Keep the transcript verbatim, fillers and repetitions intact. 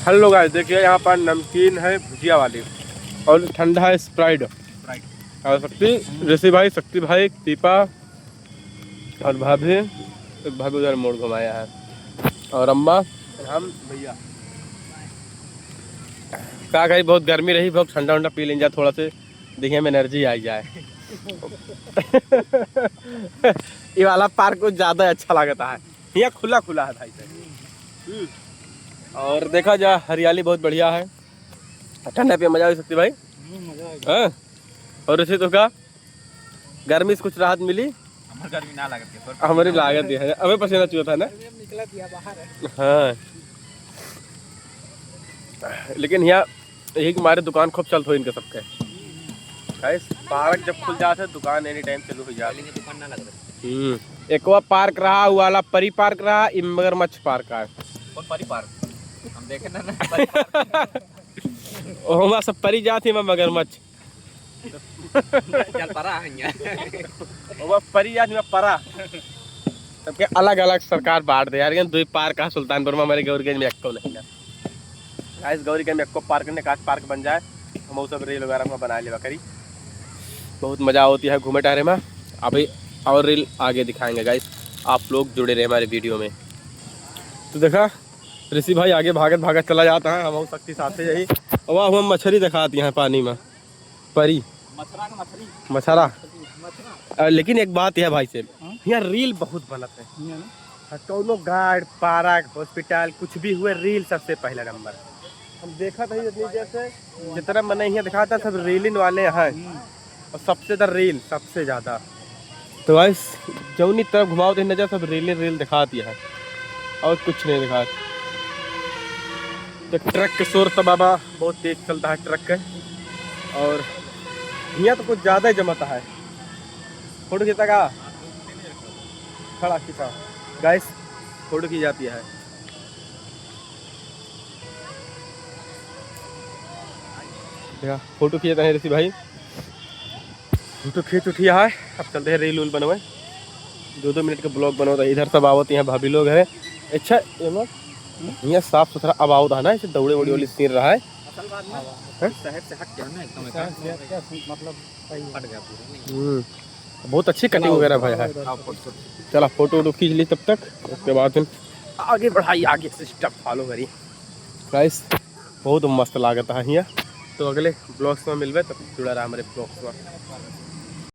हेलो गाइस, देखिए यहाँ पर नमकीन है भुजिया वाली और ठंडा है स्प्राइट। स्प्राइट। और शक्ति, ऋषि भाई, शक्ति भाई, दीपा और भाभी, एक भाभी उधर मोड़ घुमाया है और अम्मा और हम भैया। का कही, बहुत गर्मी रही, बहुत ठंडा उंडा पी लेंगे थोड़ा से, देखिए हम एनर्जी आ जाए। ये वाला पार्क कुछ ज़्यादा अच्छा लगता है, यहाँ खुला खुला है भाई साहब। हम्म। और देखा जा, हरियाली बहुत बढ़िया है, ठंडा पे मजा आ सकती भाई। हम्म, मजा आ गया। हाँ? और इसे तो का गर्मी से कुछ राहत मिली? हमार गर्मी ना लागत के, पर हमारी लागत ही है, अबे पसीना चुआ था ना। निकला दिया बाहर है। हाँ, लेकिन यहाँ यही के मारे दुकान खूब चलत हो इनके सबके। गाइस, पार्क जब खुल जात है, दुकान एनी टाइम चालू हो जात है। दुकान ना लगत। हम्म, एक्वा पार्क रहा, वो वाला परी पार्क रहा, ई मगरमच्छ पार्क है। कौन परी पार्क? हम देखे ना, ना, परी पार्क। ओहमा सब परी जात ही, मगरमच्छ। चल परा है यहाँ। ओहमा परी जात ही, परा। सबके अलग-अलग सरकार बांट दे यार, लेकिन दुई पार्क है सुल्तानपुर में, हमारे गौरीगंज में एक्को नहीं है। गाइस, गौरीगंज में एक्को पार्क नहीं, काश पार्क बन जाए, हम वो सब रील वगैरह में बना लेवा करी। बहुत मजा होती है घूमे टहरे में। अभी और रील आगे दिखाएंगे गाइस, आप लोग जुड़े रहे हमारे वीडियो में। तो देखा, ऋषि भाई आगे भागत भागत चला जाता है, हम शक्ति साथ से यही। अब हम मछली दिखाती हैं पानी में, परी। मछरा का मछली। मछरा। मछरा। अ, लेकिन एक बात यह भाई से, हाँ? यहाँ रील बहुत बनत है। यहाँ ना? हाँ, कौनो गार्ड, पार्क, हॉस्पिटल, कुछ भी हुए, रील सबसे पहला नंबर। हम देखत है जितनी देर से, जितना मने यहाँ दिखाता, सब रीलिन वाले हैं। हम्म। और सबसे ज़्यादा रील, सबसे ज़्यादा। तो गाइस, जौनी तरफ घुमाओ तो नजर सब रीले रील दिखाती है, और कुछ नहीं दिखात। तो ट्रक के शोर तो बाबा बहुत तेज चलता है ट्रक के, और यहाँ तो कुछ ज़्यादा ही जमाता है। फोटो खींचता का? खड़ा खींचा। गाइस, फोटो की जाती है। देखा, फोटो खींचता है ऋषि भाई, फोटो खींच उठिया है। अब चलते हैं रील उल बनवे, दो दो मिनट के ब्लॉग बनवत है। इधर सब आवत यहाँ भाभी लोग हैं। अच्छा, एमा यहाँ साफ सुथरा अब आवत है ना, ऐसे दौड़े वौड़े वाली सीन रहा है। असल बात में हैं? शहर से हट गया ना एकदम, शहर से हट गया, मतलब सही है। हट गया पूरा, नहीं। हम्म, बहुत अच्छी कटिंग वगैरह भाई है। हाँ, फोटो। चला, फोटो वोटो खींच ली तब तक, उसके बाद फिर आगे बढ़ाई, आगे सिस्टम फॉलो करी। गाइस, बहुत मस्त लागत है हियाँ। तो अगले ब्लॉग्स में मिलबे, तब जुड़ा रहा हमारे ब्लॉग्स में।